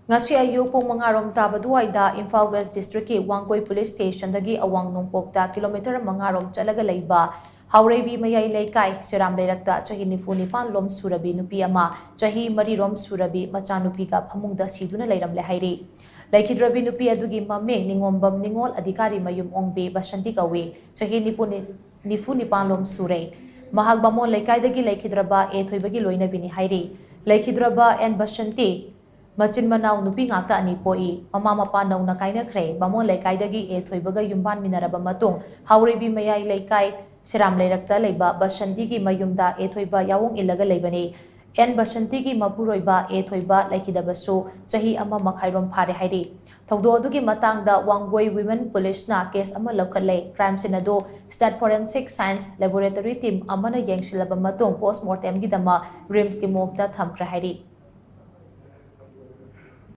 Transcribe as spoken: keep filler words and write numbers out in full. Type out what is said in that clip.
ꯉꯁꯤ ꯑꯌꯨꯛ ꯄꯨꯡ ꯃꯉꯥ ꯔꯣꯝ ꯇꯥꯕ ꯑꯗꯨꯋꯥꯏꯗ ꯏꯝꯐꯥꯜ ꯋꯦꯁ ꯗꯤꯁꯇ꯭ꯔꯤꯛꯀꯤ ꯋꯥꯡꯒꯣꯏ ꯄꯨꯂꯤꯁ ꯁ꯭ꯇꯦꯁꯟꯗꯒꯤ ꯑꯋꯥꯡ ꯅꯣꯡꯄꯣꯛꯇ ꯀꯤꯂꯣꯃꯤꯇꯔ ꯃꯉꯥ ꯔꯣꯝ ꯆꯠꯂꯒ ꯂꯩꯕ ꯍꯥꯎꯔꯩꯕꯤ ꯃꯌꯥꯏ ꯂꯩꯀꯥꯏ ꯁꯤꯔꯥꯝ ꯂꯩꯔꯛꯇ ꯆꯍꯤ ꯅꯤꯐꯨ ꯅꯤꯄꯥꯟ ꯂꯣꯝ ꯁꯨꯔꯕꯤ ꯅꯨꯄꯤ ꯑꯃ ꯆꯍꯤ ꯃꯔꯤ ꯔꯣꯝ ꯁꯨꯔꯕꯤ ꯃꯆꯥꯅꯨꯄꯤꯒ ꯐꯃꯨꯡꯗ ꯁꯤꯗꯨꯅ ꯂꯩꯔꯝꯂꯦ ꯍꯥꯏꯔꯤ꯫ ꯂꯩꯈꯤꯗ꯭ꯔꯕꯤ ꯅꯨꯄꯤ ꯑꯗꯨꯒꯤ ꯃꯃꯤꯡ ꯅꯤꯉꯣꯝꯕꯝ ꯅꯤꯉꯣꯜ, ꯑꯙꯤꯀꯥꯔꯤ ꯃꯌꯨꯝ ꯑꯣꯡꯕꯤ ꯕꯁꯟꯇꯤ ꯀꯧꯏ꯫ ꯆꯍꯤ ꯅꯤꯐꯨ ꯅꯤ-, ꯅꯤꯐꯨ ꯅꯤꯄꯥꯟ ꯂꯣꯝ ꯁꯨꯔꯦ꯫ ꯃꯍꯥꯛ ꯕꯥꯃꯣꯟ ꯂꯩꯀꯥꯏꯗꯒꯤ ꯂꯩꯈꯤꯗ꯭ꯔꯕ ꯑꯦ ꯊꯣꯏꯕꯒꯤ ꯂꯣꯏꯅꯕꯤꯅꯤ ꯍꯥꯏꯔꯤ꯫ ꯂꯩꯈꯤꯗ꯭ꯔꯕ ꯑꯦꯟ ꯕꯁꯟꯇꯤ ꯃꯆꯤꯟ ꯃꯅꯥꯎ ꯅꯨꯄꯤ ꯉꯥꯛꯇ ꯑꯅꯤ ꯄꯣꯛꯏ꯫ ꯃꯃꯥ ꯃꯄꯥ ꯅꯧꯅ ꯀꯥꯏꯅꯈ꯭ꯔꯦ꯫ ꯕꯥꯃꯣꯟ ꯂꯩꯀꯥꯏꯗꯒꯤ ꯑꯦ ꯊꯣꯏꯕꯒ ꯌꯨꯝꯕꯥꯟꯃꯤꯟꯅꯔꯕ ꯃꯇꯨꯡ ꯍꯥꯎꯔꯩꯕꯤ ꯃꯌꯥꯏ ꯂꯩꯀꯥꯏ ꯁꯤꯔꯥꯝ ꯂꯩꯔꯛꯇ ꯂꯩꯕ ꯕꯁꯟꯇꯤꯒꯤ ꯃꯌꯨꯝꯗ ꯑꯦ ꯊꯣꯏꯕ ꯌꯥꯑꯣꯡ ꯏꯜꯂꯒ ꯂꯩꯕꯅꯤ꯫ ꯑꯦꯟ ꯕꯁꯟꯇꯤꯒꯤ ꯃꯄꯨꯔꯣꯏꯕ ꯑꯦ ꯊꯣꯏꯕ ꯂꯩꯈꯤꯗꯕꯁꯨ ꯆꯍꯤ ꯑꯃ ꯃꯈꯥꯏꯔꯣꯝ ꯐꯥꯔꯦ ꯍꯥꯏꯔꯤ꯫ ꯊꯧꯗꯣꯛ ꯑꯗꯨꯒꯤ ꯃꯇꯥꯡꯗ ꯋꯥꯡꯒꯣꯏ ꯋꯤꯃꯦꯟ ꯄꯨꯂꯤꯁꯅ ꯀꯦꯁ ꯑꯃ ꯂꯧꯈꯠꯂꯦ꯫ ꯀ꯭ꯔꯥꯏꯝ ꯁꯤꯟ ꯑꯗꯨ state forensic science laboratory team ꯑꯃꯅ ꯌꯦꯡꯁꯤꯜꯂꯕ ꯃꯇꯨꯡ ꯄꯣꯁꯃꯣꯔꯇꯦꯝꯒꯤꯗꯃꯛ ꯔꯤꯝꯁꯀꯤ ꯃꯣꯔꯒꯇ ꯊꯝꯈ꯭ꯔꯦ ꯍꯥꯏꯔꯤ꯫